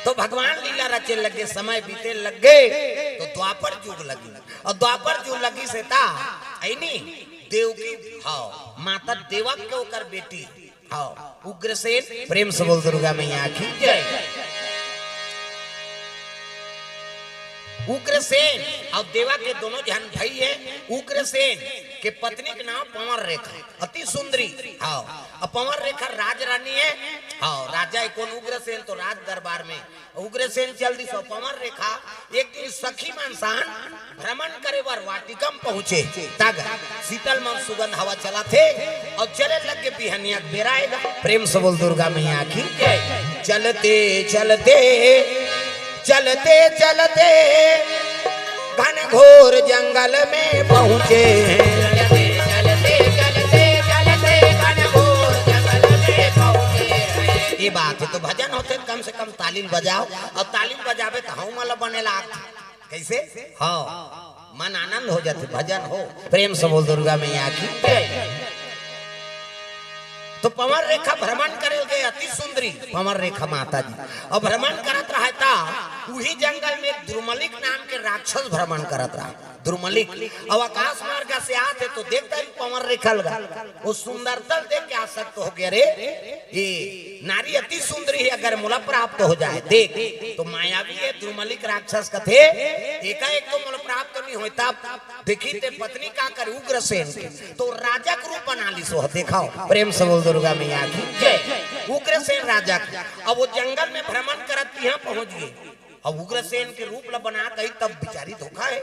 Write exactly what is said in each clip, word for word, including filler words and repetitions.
तो भगवान लीला रचे लगे, समय बीते लगे, तो द्वापर जुग लगी। और द्वापर जुग लगी से ता, ऐनी देवकी, हाँ, माता देवक के ओकर बेटी, हाँ, उग्रसेन। प्रेम से बोल दुर्गा मैया की जय। उग्रसेन और देवक के दोनों जन भाई है। उग्रसेन के पत्नी के नाम पवन रेखा, अति सुंदरी। हाँ, और पवन रेखा राजरानी है। हाँ, राजा है कौन? उग्रसेन। तो राज दरबार में उग्रसेन चल दिस। पवन रेखा एक दिन सखी मन सन भ्रमण करे बर वाटिका म पहुंचे। तक शीतल मन सुगंध हवा चलत हे और चले लगे बिहनिया के बेरा आएगा। प्रेम से बोल दुर्गा मैया की जय। चलते चलते, चलते चलते घनघोर जंगल में पहुंचे हैं। चलते चलते चलते चलते घनघोर जंगल में पहुंचे हैं। ये बात है, तो भजन होते कम से कम ताली बजाओ, और ताली बजावे तो हम वाला बने लाग। कैसे? हाँ, मन आनंद हो जाते, भजन हो। प्रेम से बोल दुर्गा मैया की जय। तो पवन रेखा भ्रमण करे गए, अति सुंदरी पवन रेखा माता जी। और भ्रमण करत रहता, वही जंगल में एक दुर्मलिक नाम के राक्षस भ्रमण करत रहा। दुर्मलिक। अब आकाश मार्ग से आते तो देखता ही पवन रेखा लगा, वो सुंदरता देख के आसक्त हो गया, रे ये नारी अति सुंदरी है, अगर मोला प्राप्त हो जाए। देख, तो मायावी है, दुर्मलिक राक्षस कथे, एकाएक तो मोला प्राप्त नहीं होता। देखी ते पत्नी का कर उग्रसेन के, तो राजा के रूप बना ली सो। देखाओ, प्रेम से बोल दुर्गा मैया की जय। उग्रसेन राजा के, अब वो जंगल में भ्रमण करत यहाँ पहुंच गए। अब उग्रसेन के रूप ला बना गई, तब बिचारी धोखा है,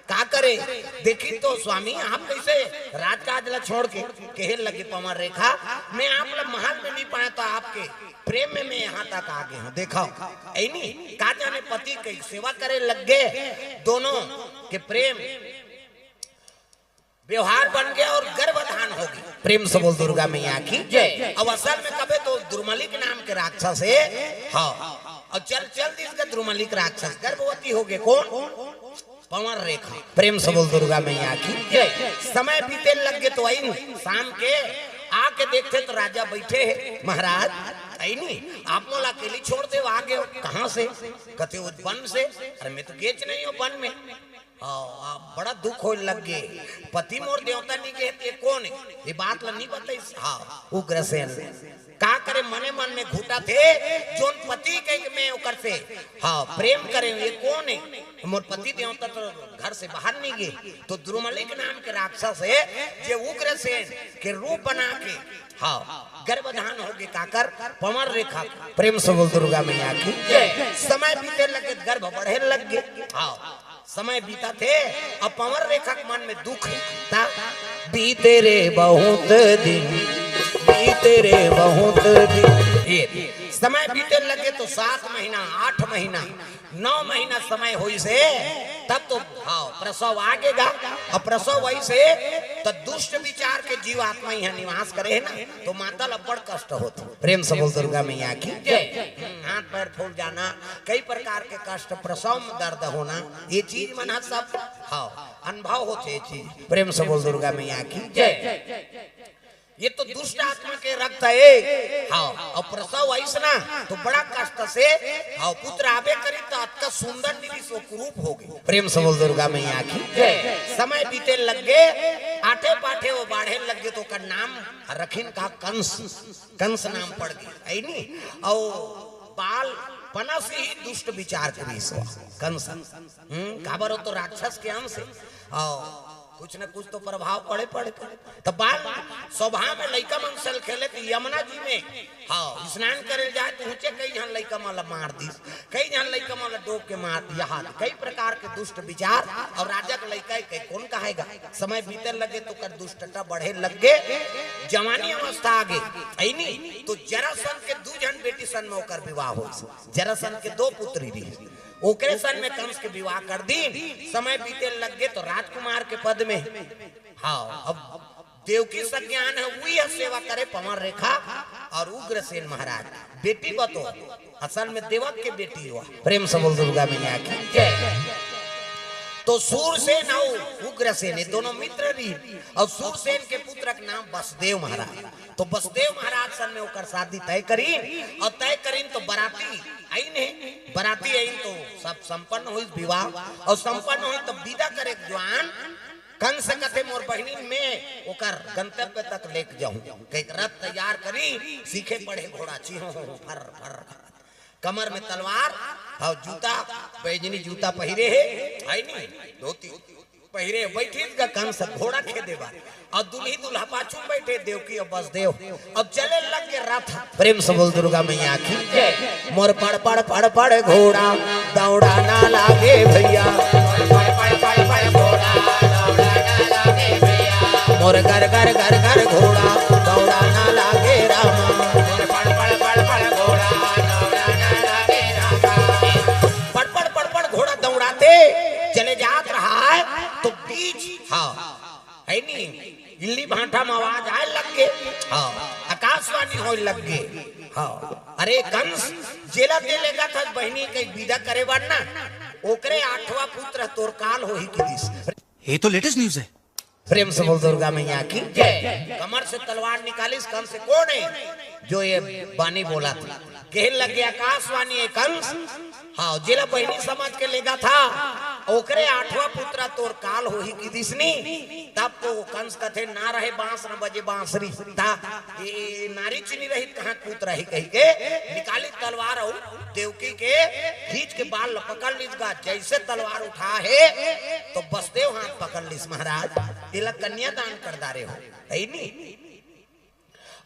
का करे? देखी तो स्वामी, आप कैसे राजकाज ला छोड़ के कहे लगे पवन रेखा, मैं आप ला महल में नहीं पाया तो आपके प्रेम में मैं यहाँ तक आ गए हूँ। देखो, ऐनी का जाने पति की सेवा करे लग गए, दोनों के प्रेम व्यवहार बन गया और गर्भधान हो गई। प्रेम से बोल दुर्गा मैया की जय। अब असल में कबे तो दुर्मलिक नाम के राक्षस है। हाँ, और चल चल दिस का दुर्मलिक राक्षस गर्भवती हो गए। कौन? पवन रेखा। प्रेम से बोल दुर्गा मैया की जय। समय बीते लग गए तो आई शाम के, आके देखते तो राजा बैठे हैं। महाराज, आई नहीं, आप मोला अकेली छोड़ दे, आ गए हो कहाँ से? कथे वो वन से। अरे मैं तो गेच नहीं हूँ वन में। हाँ, बड़ा दुख होय लग गे। पति मोर देवता नहीं गे, ये कौन है? ये बात ला नहीं बताइस। हाँ, उग्रसेन का करे, मने मन में घुटथे, जोन पति के मैं ओकर से, हाँ, प्रेम करे, ये कौन है? मोर पति देवता तो घर से बाहर नहीं गे। तो दुर्मलिक नाम के राक्षस है, जे उग्रसेन के रूप बना के, हाँ, गर्भधान हो गए काकर, पवन रेखा। प्रेम से बोल दुर्गा मैया की जय। समय बीते लगे, गर्भ बढ़े लग गए। हाँ, समय बीतथे, अब पवन रेखा के मन में दुख है। ता बीते रे बहुत दिन, बीते रे बहुत दिन। ये समय बीते लगे तो सात महीना, आठ महीना, नौ महीना समय होइसे, तब तो, हाँ, प्रसव आगेगा। अब प्रसव वैसे तो दुष्ट विचार के जीव आत्मा यहाँ निवास करे है ना, तो माता ला बड़ कष्ट होत। प्रेम से बोल दुर्गा मैया की जय। हाथ पैर फूल जाना, कई प्रकार के कष्ट, प्रसव में दर्द होना, ये चीज मन ह सब, हाँ, अनुभव होथे ये चीज। प्रेम से बोल दुर्गा मैया की जय। ये तो दुष्ट आत्मा के रक्त है। हाँ, और प्रसव ऐसना तो बड़ा कष्ट से, हाँ, पुत्र आबे करी तो अतका सुंदर निरी सो कुरूप हो गए। प्रेम से बोल दुर्गा मैया की जय। समय बीते लग गए, आठे पाठे वो बाढ़े लग गए, तो ओकर नाम रखिन का कंस, कंस नाम पड़ गए, है नी? और बाल पना से ही दुष्ट विचार करी सो कंस। हम्म, काबर हो तो राक्षस के अंश है। और कुछ न कुछ तो प्रभाव पड़े पड़े। तो बाल सभा में लइका मन सल खेले तो यमुना जी में, हाँ, स्नान करे जाए तो ऊंचे कई झन लइका मन ला मार दिस, कई झन लइका मन ला डोब के मार दिया। हाथ कई प्रकार के दुष्ट विचार और राजा के लइका के कौन कहेगा। समय बीते लगे तो कर दुष्टता बढ़े लग गए, जवानी अवस्था आ गई, है नी? तो जरासंध के दू झन बेटी सन में ओकर विवाह हो, जरासंध के दो पुत्री रही, ओकरे सन में कंस के विवाह कर दी। समय बीते लग गए तो राजकुमार के पद में, हाँ, अब देवकी संज्ञान है, वही है सेवा करे पवन रेखा और उग्रसेन महाराज। बेटी बतो, असल में देवक के बेटी हुआ। प्रेम से बोल दुर्गा मैया की जय। तो सूरसेन और उग्रसेन ये दोनों मित्र रही, और सूरसेन के पुत्र के नाम बसदेव महाराज। तो बसदेव महाराज सन में ओकर शादी तय करीन, और तय करीन तो बराती आइन है, बराती आइन तो सब संपन्न होइस विवाह, अउ संपन्न होइस त बिदा करे के जुआन कंस कथे, "मोर बहिनी में ओकर गंतव्य तक लेके जाहूं।" कहिके रथ तैयार करिस, सीखे पड़े घोड़ा, चिहो हो, फर, फर, फर। कमर में तलवार, हव जूता, बैजनी जूता पहिरे हे, हइ नी, धोती पहिरे, बइठिस गा कंस घोड़ा खेदे बर, अउ दुलही दुलहा पाछू में बइठे, देवकी अउ बसदेव, अउ चले लग गे रथ। प्रेम से बोल दुर्गा मैया की। मोर पड़ पड़ पड़ पड़ घोड़ा दौड़ा ना लागे भैया, मोर गर गर गर गर घोड़ा दौड़ा ना लागे रामा। पड़ पड़ पड़ पड़ घोड़ा दौड़ाते चले जात रहा है, तो बीच, हाँ, हइ नी, इल्ली भांठा में आवाज आए लग गे, हाँ, आकाशवाणी होए लग गे, हाँ, "अरे कंस, जेला ते लेगत हस बहिनी के बिदा करे बर ना, ओकरे आठवां पुत्र तोर काल होही" किहिस। ये तो लेटेस्ट न्यूज़ है। प्रेम से बोल दुर्गा मैया की जय। कमर से तलवार निकालिस, कंस कोन हे जो ये बानी बोलत हे? कहे लग गे, "आकाशवाणी हे कंस, हाँ, जेला बहिनी समझ के लेगत हस, ओकरे आठवां पुत्र तोर काल होही" किहिस नी। तब तो कंस कथे, "ना रहे बांस, न बजे बांसुरी।" त ये नारी चिन्ही रहित कहाँ के पुत्र हे कहिके निकालिस तलवार अउ देवकी के खींच के बाल ल पकड़ लिस गा। जइसे तलवार उठाए हे तो बसदेव हाथ पकड़ लिस, "महाराज, एला कन्यादान कर डारे हो, हइ नी?"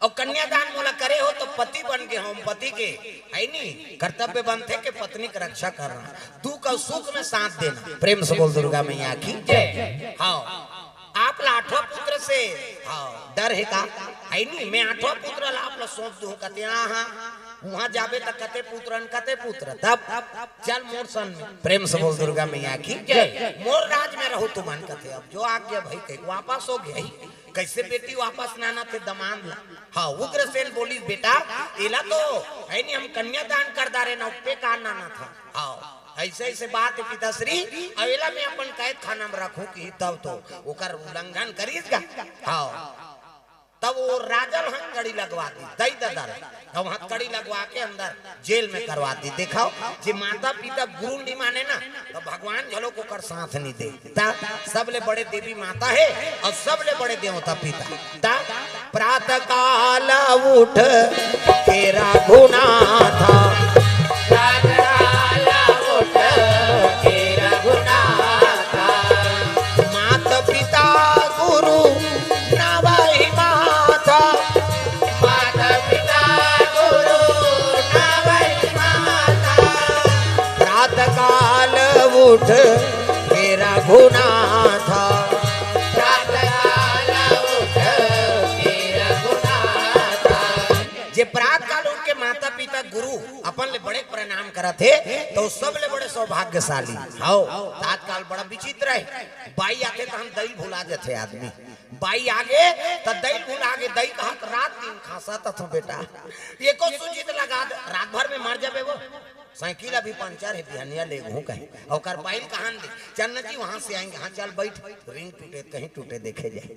अउ कन्यादान मोला करे हो तो पति बन गे हों, पति के, हइ नी, कर्तव्य बनथे के पत्नी के रक्षा करना, दुख अउ सुख में साथ देना। प्रेम से बोल दुर्गा मैया की जय। हाँ, आप ला आठवां पुत्र से, हाँ, डर हे का? हइ नी, मैं आठवां पुत्र ला आप ला सौंप दूं कथे, हाँ, हाँ, उहाँ जाबे त कते पुत्र न कते पुत्र, तब चल मोर संग में। प्रेम से बोल दुर्गा मैया की जय। मोर राज में रहो तुमन कथे, अब जो आज्ञा भई कहे, वापस हो गे। कइसे बेटी वापस लानथे दमांद ला? हाँ, उग्रसेन बोलिस, "बेटा, एला तो हइ नी हम कन्यादान कर डारे ना, उपे का लानथस?" हाँ, अइसे अइसे बात हे पिताश्री, अब एला मैं अपन कैद खाना में रखूं कि तब तो ओकर उल्लंघन करिस गा। हाँ, तब वो राजा ल हथकड़ी लगवा दिस, दई ददा ल। तब हथकड़ी लगवा के अंदर जेल में करवा दिस। देखव, जे माता पिता गुरु नी माने ना, त भगवान घलो ओकर साथ नी दे। त सबले बड़े देवी माता हे अउ सबले बड़े देवता पिता। त प्रातः काल उठ के रघुनाथा, प्रातः काल उठ के रघुनाथा, माता पिता गुरु नवहि माथा, माता पिता गुरु नवहि माथा, प्रातः काल उठ के रघुनाथा, प्रातः काल उठ के रघुनाथा। जे प्रात काल उठ के माता पिता गुरु अपन ले बड़े प्रणाम करत हे, त सबले बड़े सौभाग्यशाली। हव, प्रात काल बड़ा विचित्र हे। बाई आथे त हम दई ल भुला जथे आदमी। बाई आगे त दई ल भुला गे, दई कहत, "रात दिन खांसत हथों बेटा, एको सूजी त लगा दे, रात भर में मर जाबे वो।" साइकिल अभी पंचर हे, बिहनिया लेगहूं कहे। ओकर बाई ल कहां ले, "चन्ना जी वहां से आएंगे।" "हाँ, चल बइठ।" रिंग टूटे, कहीं टूटे, देखे जाए।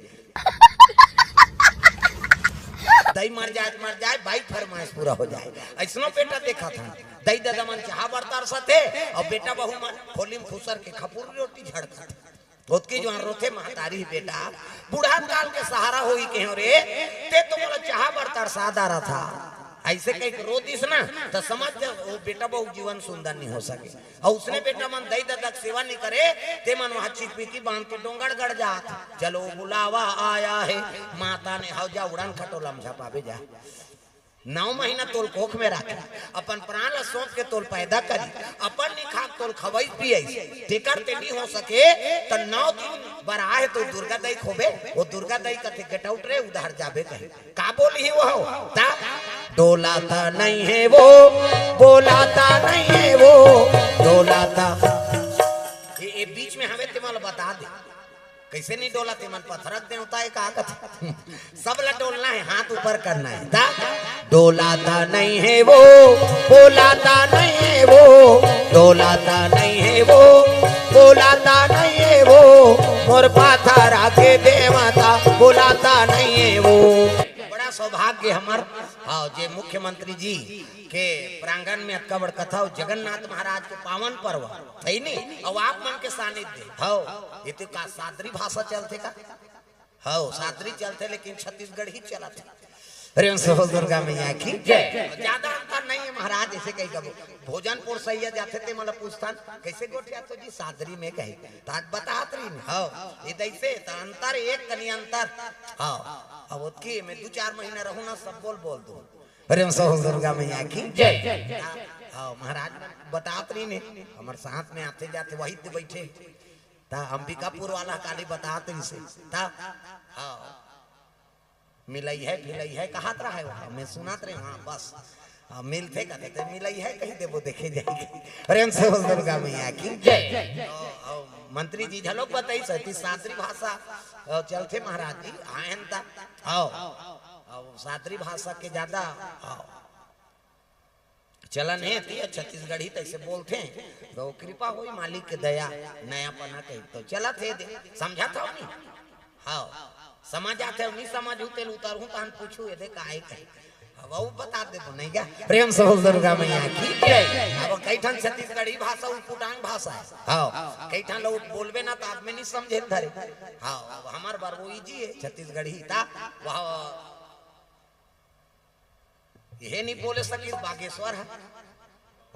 दई मर जाए त मर जाए, बाई फरमाइश पूरा हो जाए। अइसनो बेटा देखत हन, दई ददा मन चाहा बर तरसत हे अउ बेटा बहू मन खोली में खुसर के खपुर रोटी झड़कत हे। ओतकी जुवार रोथे महतारी, "बेटा, बुढ़ात काल के सहारा होही कहेंव रे, ते तो मोला चाहा बर तरसा डारथस।" अइसे कहिके रो दिस ना, त समझ जा, वो बेटा बहू जीवन सुंदर नी हो सके। अउ उसने बेटा मन दई ददा के सेवा नी करे, ते मन वहां चिकपिकी बांध के डोंगरगढ़ जात। "चलो बुलावा आया है, माता ने हव जा उड़न खटोला में झपाबे जा।" नौ महीना तोल कोख में राखे, अपन प्राण ला सौंप के तोल पैदा करी, अपन नी खाके तोल खवई पियई, तेकर ते नी हो सके, त नौ दिन बर आहे तो दुर्गा दई खोबे, वो दुर्गा दई कथे, "Get out रे, उधार जाबे" कहे। का बोलही वो? ता डोलाता नहीं है वो, बोलाता नहीं है वो, डोलाता। ये, ये बीच में हमें ते मन ल बता दे, कइसे नी डोलत हे मन, पथरा के देवता हे का कथे? सब ला डोलना हे, हाथ ऊपर करना हे। ता डोलाता नहीं है वो, बोलाता नहीं है वो, डोलाता नहीं है वो, बोलाता नहीं है वो, मोर पाथरा के देवता, बोलाता नहीं है वो। बड़ा सौभाग्य हमर, हाँ, जे मुख्यमंत्री जी के प्रांगण में अतका बड़ कथा हो, जगन्नाथ महाराज के पावन पर्व, सही नहीं, अउ आप मन के सानिध्य, हाँ, ये तो का सादरी भाषा चलथे का? हाँ, सादरी चलथे, लेकिन छत्तीसगढ़ी चलत हे। प्रेम से बोल दुर्गा मैया की जय। ज्यादा अंतर नहीं है महाराज, ऐसे कही कबो भोजनपुर सैया जाथे ते मला पूछथन, "कैसे गोठियाथो जी?" सादरी में कही, त आज बतात रही ने, हाँ, ये दैसे त अंतर, एक कनी अंतर, हाँ, अब ओतकी में दू चार महीना रहू ना, सब बोल बोल दू। प्रेम से बोल दुर्गा मैया की जय। हाँ, हाँ, महाराज बतात रही ने, हमर साथ में आते जाते वही ते बैठे, त अंबिकापुर वाला काली बतात रही से, त हाँ, मिलई है, फिलई है, कहत रहा है वहाँ, मैं सुनत रहे, हाँ, बस। हाँ, मिलथे कहते, तो मिलई है, कही देबो, देखे जाएगी। प्रेम से बोल दुर्गा मैया की जय। अउ, अउ, मंत्री जी झलोक बताई सती सादरी भाषा, अउ, चलथे महाराज जी, आयन ता, आओ, अउ, सादरी भाषा के ज्यादा, आओ। चलन हे, ती छत्तीसगढ़ी तैसे बोलथे, तो कृपा होई मालिक के दया, नयापना कही, तो चलत हे दे, समझत हव नहीं? हाँ, समझ आथे, नहीं समझ हूँ, तेल उतार हूँ, तहन पूछू, ये दे काहे कही। अब वो बता दे तो नहीं क्या? प्रेम से बोल दुर्गा मैया की जय। अब कई ठन छत्तीसगढ़ी भाषा उटपुटांग भाषा है। हाँ, कई ठन लोग बोलबे ना तो आदमी नहीं समझे धरे। हाँ, अब हमार बार वो इजी है, छत्तीसगढ़ी था, वह ये नहीं बोले सकिस बागेश्वर है।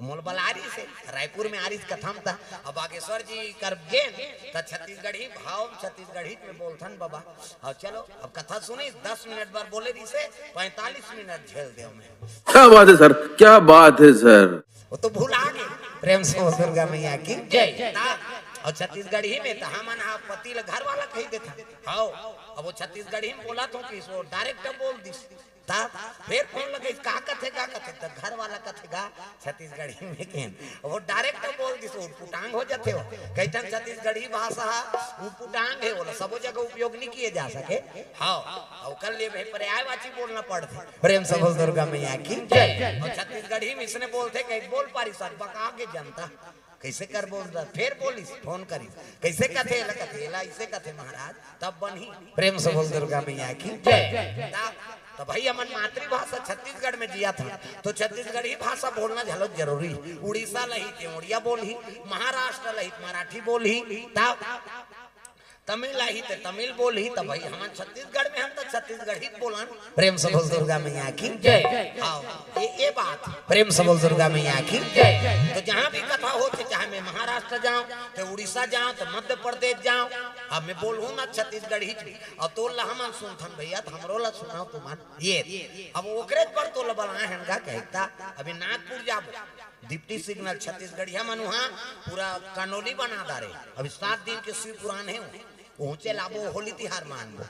मोल बलारी से रायपुर में आरिस कथम था। अब बागेश्वर जी कर गेन त छत्तीसगढ़ी भाव छत्तीसगढ़ी में बोलथन बाबा। अब चलो, अब कथा सुनी, दस मिनट बार बोले रही से, पैंतालीस मिनट झेल दे मैं। क्या बात है सर, क्या बात है सर। वो तो भुला गए। प्रेम से बोल दुर्गा मैया की जय। ता, और छत्तीसगढ़ी में तो हमन हा पति ल घर वाला कही देथा। हाँ, अब वो छत्तीसगढ़ी में बोला तो कि सो डायरेक्ट बोल दिस। ता फिर फोन लगे, "का कथे, का कथे?" त घर वाला कथे गा छत्तीसगढ़ी में केन। वो डायरेक्ट बोल दिस, उटपुटांग हो जाथे हो। कई ठन छत्तीसगढ़ी भाषा हा उटपुटांग है, बोला सबो जगह उपयोग नहीं किए जा सके। हाँ, ओकर लिए भाई पर्यायवाची बोलना पड़थे। प्रेम से बोल दुर्गा मैया की जय। और छत्तीसगढ़ी में इसने बोलथे, कहीं बोल पारी सर, बका के जनता। कैसे कर बोल रहा? फिर बोलिस, फोन करिस, "कैसे कथे एला?" कथे, "एला इसे कथे महाराज, तब बनही।" प्रेम से बोल दुर्गा मैया की जय। ता, तो भाई हमन मातृभाषा छत्तीसगढ़ में जिया था, तो छत्तीसगढ़ी भाषा बोलना झलक जरूरी। उड़ीसा लही ते उड़िया बोलही, महाराष्ट्र लही ते मराठी बोलही, ता तमिल आही ते तमिल बोलही, त भाई हमन छत्तीसगढ़ में हन त छत्तीसगढ़ी बोलन। प्रेम से बोल दुर्गा मैया की जय। हाँ, ये, ये बात। प्रेम से बोल दुर्गा मैया की जय। तो जहाँ भी कथा होथे, चाहे मैं महाराष्ट्र जाऊँ, तो उड़ीसा जाऊँ, तो मध्य प्रदेश जाऊँ, अब मैं बोलहूँ ना छत्तीसगढ़ी च, और तोर ला हमन सुनथन भैया, तो हमरो ला सुनाओ तुमन। ये, अब ओकरे पर तोला बलाए हन गा कहता, अभी नागपुर जाबो, डिप्टी सिग्नल छत्तीसगढ़िया मन उहाँ पूरा कनोली बना डारे। अभी सात दिन के शिव पुराण है, पहुँचे लाबो, होली तिहार मानबो।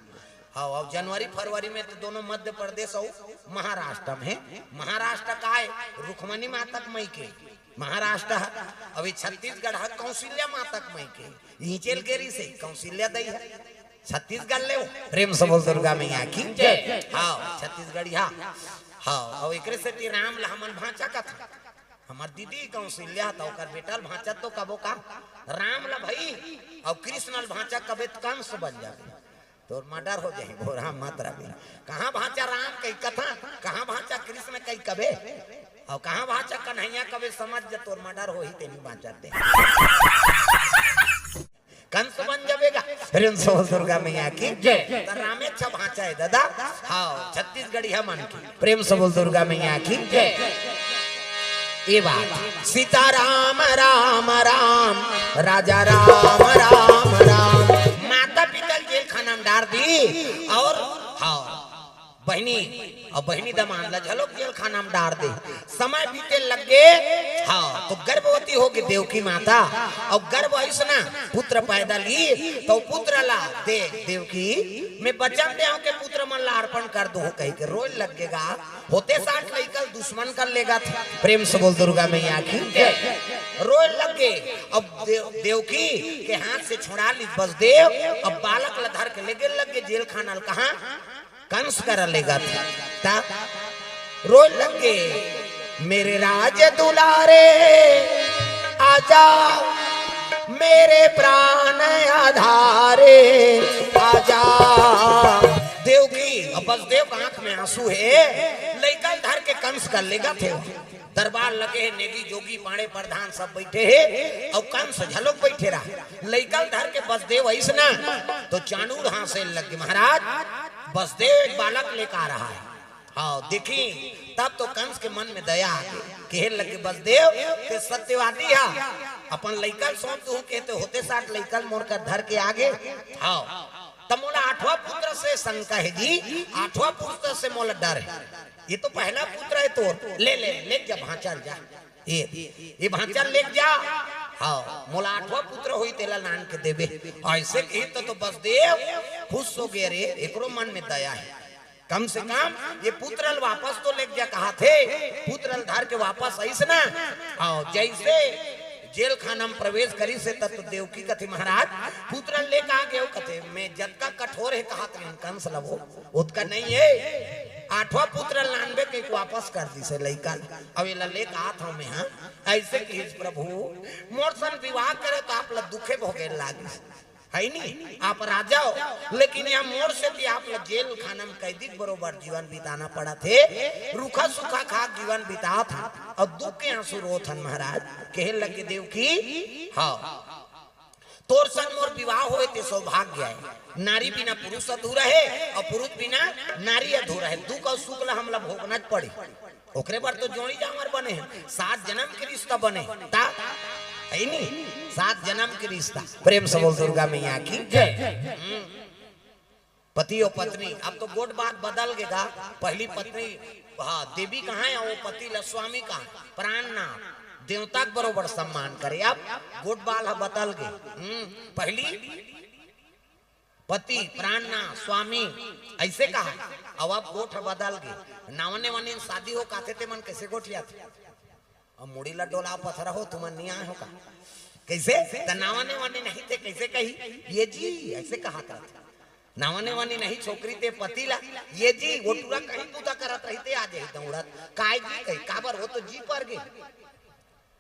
हाँ, अब जनवरी फरवरी में तो दोनों मध्य प्रदेश अउ महाराष्ट्र में है। महाराष्ट्र का है, रुक्मणी माता के मई के महाराष्ट्र है। अभी छत्तीसगढ़ है, कौशल्या माता के मई के, इचेल गेरी से कौशल्या दई है। छत्तीसगढ़ ले हो। प्रेम से बोल दुर्गा मैया की जय। हाँ, छत्तीसगढ़िया। हाँ, और एकरे सेती राम ला हमन भांचा कथा। हमर दीदी कौशल्या त ओकर बेटा ल भांचा तो कबो का? राम ला भाई, और कृष्ण ल भांचा कबे त कंस बन जाबे। तोर मर्डर हो जाही, भोरा मत रबे। कहाँ भांचा राम कही कथा, कहाँ भांचा कृष्ण कही कबे, और कहाँ भांचा कन्हैया कबे, समझ जा तोर मर्डर होही, तेनी बांचत दे। कंस बन जाबे गा। प्रेम से बोल दुर्गा मैया की जय। त रामेच्छा भांचा है दादा। हाँ, छत्तीसगढ़िया मन की। प्रेम से बोल दुर्गा मैया की जय। ये बात। सीता राम राम राम, राजा राम राम राम। माता पिता ल जेल खाना में डार दी और हाँ, बहिनी, और बहिनी दमांद ला झलोक जेल खाना में डार दे। समय बीते लग गे, हाँ, तो गर्भवती हो गे देवकी माता, और गर्भ अइसना पुत्र पैदा ली, तो पुत्र ला दे देवकी, मैं वचन दे हूँ के पुत्र मन ला अर्पण कर दो, कही के रोए लग गे गा। होते साठ लइका ल दुश्मन कर लेगा था। प्रेम से बोल दुर्गा मैया की जय। रोए लग गे। अब देव, देवकी के हाथ से छुड़ा ली बसदेव, अब बालक ला धर के ले गे लग गे जेल खाना ल। कहाँ? कंस करा लेगा था। ता रोए लग गे, मेरे राज दुलारे, आजा, मेरे प्राण आधारे, आजा। देवकी, अब बसदेव के आंख में आंसू। सुहे लइका ल धर के कंस कर लेगथे। दरबार लगे हे, नेगी जोगी पाड़े प्रधान सब बइठे हे, अउ कंस घलोक बइठे रहा। लइका ल धर के बसदेव अइस ना, तो चाणूर हाँसे लगे, महाराज, बसदेव एक बालक लेके आ रहा है। हाँ, देखी, तब तो कंस के मन में दया आगे, कहे लगे, बसदेव, ते सत्यवादी हा, अपन लइका ल सौंप दूँ कहे, ते होते साठ लइका ल मोर कर धर के आगे। हाँ, त मोला आठवां पुत्र से शंका हे जी, आठवां पुत्र से मोला डर हे। ये तो पहला पुत्र हे तोर, ले, ले, ले जा, भांचा ल जा। ये, ये भांचा ल लेके जा। हाँ, मोला आठवां पुत्र होही, तेला लान के देबे। अइसे कही तो, तो बसदेव खुश हो गे रे, एकरो मन में दया हे। कम से कम ये पुत्र ल वापस तो लेके जा कहाथे, पुत्र ल धर के वापस अइस ना। हाँ, जइसे जेल खाना में प्रवेश करिस हे, तब तो देवकी कथे, महाराज, पुत्र ल लेके आ गेव कथे, मैं जतका कठोर हे कहात रहेंव कंस ल वो, ओतका नहीं हे। आठवां पुत्र ल लानबे कहिके वापस कर दिस हे लइका ल। अब एला लेके आत हंव मैं, हाँ। अइसे कहिस, प्रभु, मोर संग विवाह करे त आप ल दुखे भोगे लागिस, हे नी? आप राजा हो, लेकिन यहाँ मोर सेती आप ल जेल खाना में कैदी के बरोबर जीवन बिताना पड़त हे। रूखा सूखा खा के जीवन बितात हन अउ दुख के आंसू रोत हन महाराज। कहे लगे देवकी, हाँ, तोर संग मोर विवाह होय ते सौभाग्य हे। नारी बिना पुरुष अधूरा हे अउ पुरुष बिना नारी अधूरा हे। दुख अउ सुख ल हमला भोगना च पड़ही। ओकरे बर तो जोड़ी जांवर बने हे, सात जनम के रिश्ता बने हे। त, हे नी, सात जनम के रिश्ता। प्रेम से बोल दुर्गा मैया की जय। हम्म। पति अउ पत्नी, अब तो गोठ बात बदल गे गा। पहली पत्नी, हाँ, देवी कहाय, अउ वो पति ल स्वामी कहाय, प्राणनाथ, देवता के बरोबर सम्मान करे। अब गोठ बात ह बदल गे। हम्म, पहली पति, प्राणनाथ, स्वामी, अइसे कहाय, अउ अब गोठ ह बदल गे। नावा नेवानी शादी हो कहाथे, ते मन कइसे गोठियाथे? अब मुड़ी ल डोला पथरा हो, तुमन नइ आय हो का? कइसे? त नावा नेवानी नहीं थे, कइसे कही? ये जी, अइसे कहात रहिथे। नावा नेवानी नहीं छोकरी ते पति ला, ये जी, वो टूरा कहीं बूता करत रहिथे, आ जाही दौड़त। काय जी कही, काबर वो तो जी पर गे।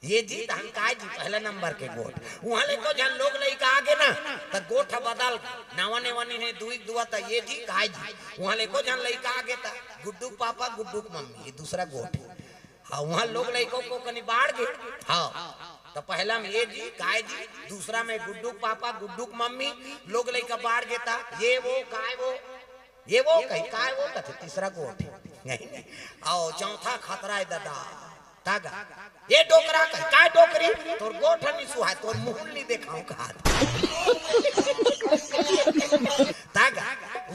ये जी, त हम काय जी, पहला नंबर के गोठ। उहाँ ले एको झन लोग लइका आगे ना, त गोठ ह बदल गे। नावा नेवानी हे, दुई दुआ त ये जी, काय जी। उहाँ ले एको झन लइका आगे त गुड्डू के पापा, गुड्डू के मम्मी, ये दूसरा गोठ। हाँ, उहाँ लोग लइका को कनी बाढ़ गे। हाँ, त पहला में ये जी, काय जी, दूसरा में गुड्डू के पापा, गुड्डू के मम्मी, लोग लइका बाढ़ गे त ये वो, काय वो, ये वो कही, काय वो कथे, तीसरा गोठ। नहीं, नहीं। अउ चौथा खतरा हे दादा, तागा। ये डोकरा कही, काय डोकरी, तोर गोठ नइ सुहाय, तोर मुहूं ल नइ देखांव कहात। तागा,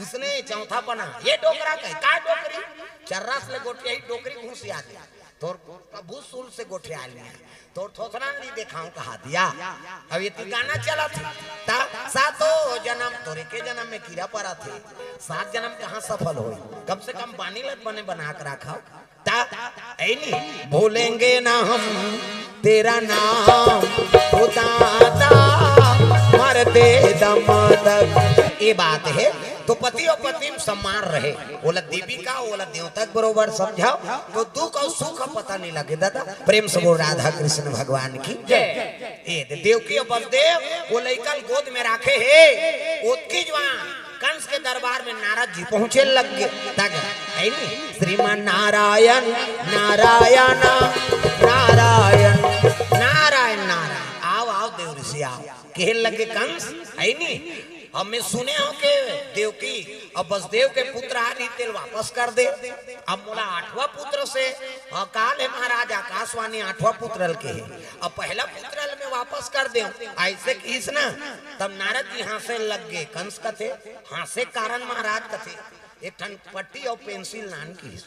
उसने चौथा पना, ये डोकरा कही, काय डोकरी, चर्रास ले गोठियाही, डोकरी घुसिया दे। तोर प्रभु सूल से गोठियाय लिया, तोर थोथना ल नइ देखांव कहात या। अब ये ती गाना चलत हे, त सातो जनम, तोर एके जनम में कीरा परत हे, सात जनम कहाँ सफल होही? कम से कम बानी ल बने बना के राखव। त, हे नी, भूलेंगे ना हम तेरा नाम, ओ दादा, मरते दम तक। ये बात हे, तो पति अउ पत्नी में सम्मान रहे, ओला देविका, ओला देवता के बरोबर समझव, तो दुख अउ सुख पता नइ लगे दादा। प्रेम से बोल राधा कृष्ण भगवान की जय। ए दे देवकी अउ बसदेव, वो लइका ल गोद में राखे हे, ओतकी जुवार कंस के दरबार में नारद जी पहुंचे लग गे। तागा, हे नी, श्रीमान नारायण, नारायण, नारायण, नारायण, नारायण। आव, आव देव ऋषि, आव। कहे लगे कंस, हे नी, अब मैं सुने हंव के देवकी अउ बसदेव के पुत्र आ रही, तेला वापस कर दे। अब मोला आठवां पुत्र से अकाल हे महाराज, आकाशवाणी आठवां पुत्र ल कहे। अब पहला पुत्र ल मैं वापस कर देंव, अइसे कहिस ना, तब नारद जी हाँसे लग गे। कंस कथे, हाँसे कारण महाराज कथे, एक ठन पट्टी अउ पेंसिल लान कहिस।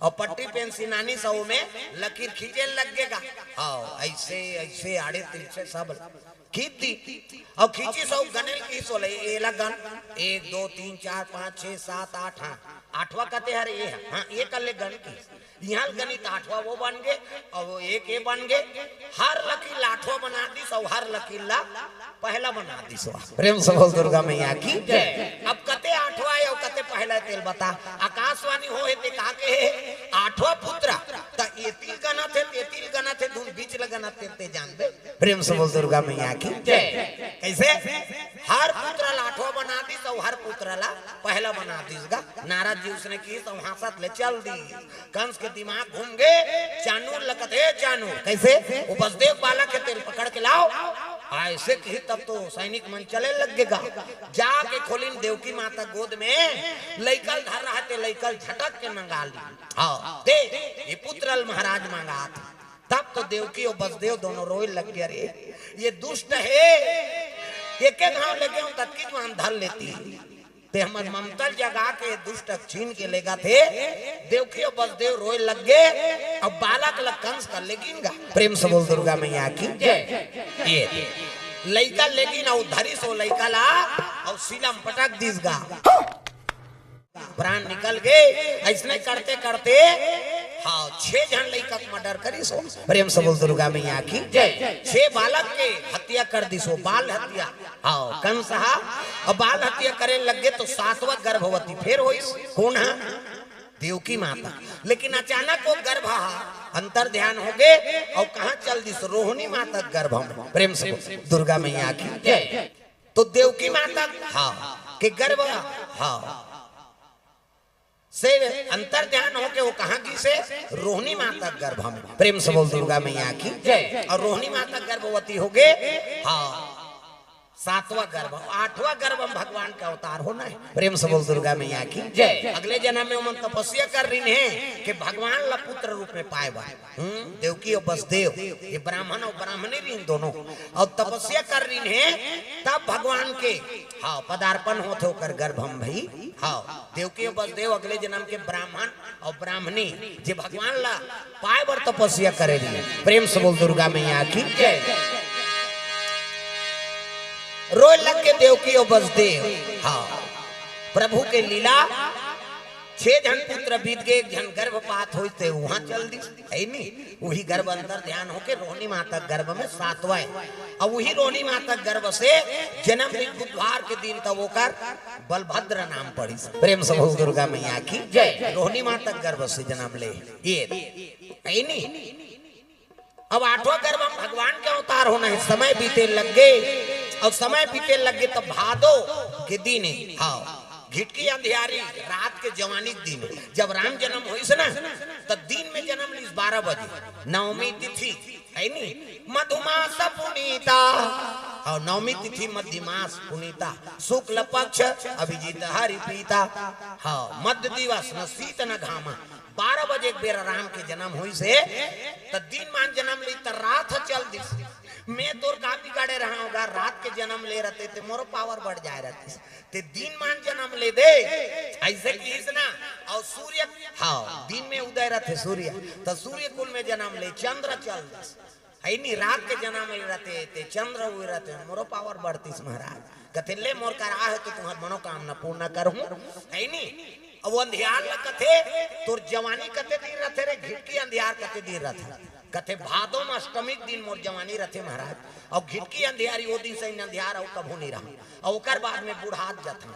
अउ पट्टी पेंसिल लानिस, अउ ओमे लकीर खींचे लग गे गा। हाँ, अइसे, अइसे, आड़े तिरछे सब खींच दी। अउ खींचिस अउ गने ल कहिस ओला, एला गन, एक, दो, तीन, चार, पाँच, छह, सात, आठ, हाँ, आठवां कते हरे ए ह, हाँ, ए कर ले गन कहिस। इहाँ ल गनिस त आठवां वो बन गे, अउ एक ए बन गे। हर लकीर ला आठवां बना दिस, अउ हर लकीर ला पहला बना दिस। वाह, प्रेम से बोल दुर्गा मैया की जय। अब कते आठवां हे अउ कते पहला हे, तेला बता। आकाशवाणी होहे ते का कहे, आठवां पुत्र, त एती ल गनत हे, तेती ल गनत हे, धुन बीच ल गनत हे, ते जानबे। प्रेम से बोल दुर्गा मैया की जय। कइसे? हर पुत्र ला आठवां बना दिस अउ हर पुत्र ला पहला बना दिस गा। नारद जी उसने की तो हांसत ले चल दी। कंस के दिमाग घूम गे। चानूर ल कथे, "चानूर, कइसे? ओ बसदेव बालक हे, तेला पकड़ के लाव।" अइसे की तब तो सैनिक मन चले लग गे गा। जाके खोलिन देवकी माता गोद में लइका ल धर रहा, ते लइका ल झटक के मंगा ली। हाँ, दे, ये पुत्र ल महाराज मंगात। तब तो देवकी अउ बसदेव दोनों रोए लग गे, "अरे, ये दुष्ट हे, एके घांव लगे हों, त अतकी जुवान धर लेती। ते हमर ममता ल जगा के दुष्ट ल छीन के लेगथे।" देवकी अउ बसदेव रोए लग गे। अब बालक ल कंस कर लेगिन गा। प्रेम से बोल दुर्गा मैया की जय। ये लइका लेगिन अउ धरिस ओ लइका ला अउ सीला म पटक दिस गा। प्राण निकल गे। अइसने करते करते, हाँ, छह झन लइका के मर्डर करिस ओ। प्रेम से बोल दुर्गा मैया की जय। छह बालक के हत्या कर दिस ओ, बाल हत्या। हाँ, कंस हा अब बाल हत्या करे लग गे तो सातवां गर्भवती फेर होइस। कोन हा? देवकी माता। लेकिन अचानक ओ गर्भ हा अंतर ध्यान हो गे अउ कहाँ चल दिस? रोहिणी माता के गर्भ में। प्रेम से बोल दुर्गा मैया की जय। तो देवकी माता, हाँ, के गर्भ, हाँ, से अंतर ध्यान होके ओ कहाँ गिस हे? रोहिणी माता के गर्भ में। प्रेम से बोल दुर्गा मैया की जय। अउ रोहिणी माता गर्भवती हो गे। हाँ, सातवां गर्भ, आठवां गर्भ में भगवान के अवतार होना हे। प्रेम से बोल दुर्गा मैया की जय। अगले जनम में ओमन तपस्या कर रहिन हे कि भगवान ला पुत्र रूप में पाए बर। हम्म, देवकी अउ बसदेव, ये ब्राह्मण अउ ब्राह्मणी रहिन दोनों, अउ तपस्या कर रहिन हे, तब भगवान के, हाँ, पदार्पण होत हे ओकर गर्भ में भई। हाँ, देवकी अउ बसदेव अगले जनम के ब्राह्मण अउ ब्राह्मणी, जे भगवान ला पाए बर तपस्या करे रहिन। प्रेम से बोल दुर्गा मैया की जय। रोए लग गे देवकी अउ बसदेव। हाँ, प्रभु के लीला, छह झन पुत्र बीत गे, एक झन गर्भपात होइस ते उहाँ चल दिस, हे नी? उही गर्भ अंतर ध्यान होके रोहिणी माता के गर्भ में सातवां हे। अब उही रोहिणी माता के गर्भ से जनम लिस बुधवार के दिन, तब ओकर बलभद्र नाम पड़िस। प्रेम से बोल दुर्गा मैया की जय। रोहिणी माता के गर्भ से जनम ले, ये, हे नी? अब आठवां गर्भ में भगवान के अवतार होना हे। समय बीते लग गे, अउ समय बीते लग गे, तब भादो के दिन हे, हाँ, घिटकी अंधियारी रात के जवानी के दिन हे। जब राम जनम होइस ना, त दिन में जनम लिस बारह बजे, नवमी तिथि, हे नी? मधुमास पुनीता, हाँ, नवमी तिथि मध्यमास पुनीता, शुक्ल पक्ष अभिजीत हरि प्रीता, हाँ, मध्य दिवस न शीत न घामा, बारह बजे के बेरा राम के जनम होइस हे, त दिन मान जनम लिस त रात ह चल दिस। मैं तोर का बिगाड़े रहा हों गा, रात के जनम ले रहते ते मोरो पावर बढ़ जाए रहतिस, ते दिन मान जनम ले दे, अइसे किहिस ना। अउ सूर्य, हाँ, दिन में उदय रहते सूर्य, त सूर्य कुल में जनम ले, चंद्र चल दिस। हे नी, रात के जनम ले रहते ते चंद्र हुए रहते, मोरो पावर बढ़तिस महाराज। कथे, "ले मोर करा हे तो तुम्हार मनोकामना पूर्ण करहूं," हे नी? अब वो अंधियार ला कथे, "तोर जवानी कते दिन रथे रे, घिटकी अंधियार कते दिन रथे?" कथे, "भादो में अष्टमी के दिन मोर जवानी रथे महाराज, अउ घिटकी अंधियारी ओ दिन से अंधियार अउ कभू नहीं रहा, अउ ओकर बाद में बुढ़ात जाथंव,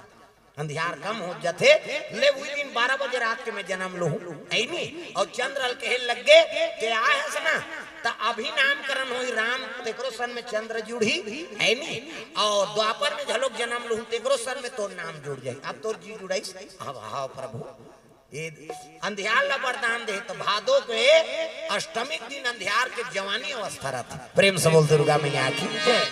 अंधियार कम हो जाथे।" ले उही दिन बारह बजे रात के मैं जनम लूहूं, हे नी? अउ चंद्र ल कहे लग गे, "ते आए हस ना, त अभी नामकरण होई राम, तेकरो सन में चंद्र जुड़ही, हे नी? अउ द्वापर में घलोक जनम लूहूं, तेकरो सन में तोर नाम जुड़ जाही।" अब तोर जी जुड़ाइस, हव, हव प्रभु। ये अंधियार ला वरदान दे, त भादो के अष्टमी के दिन अंधियार के जवानी अवस्था रथे। प्रेम से बोल दुर्गा मैया की जय।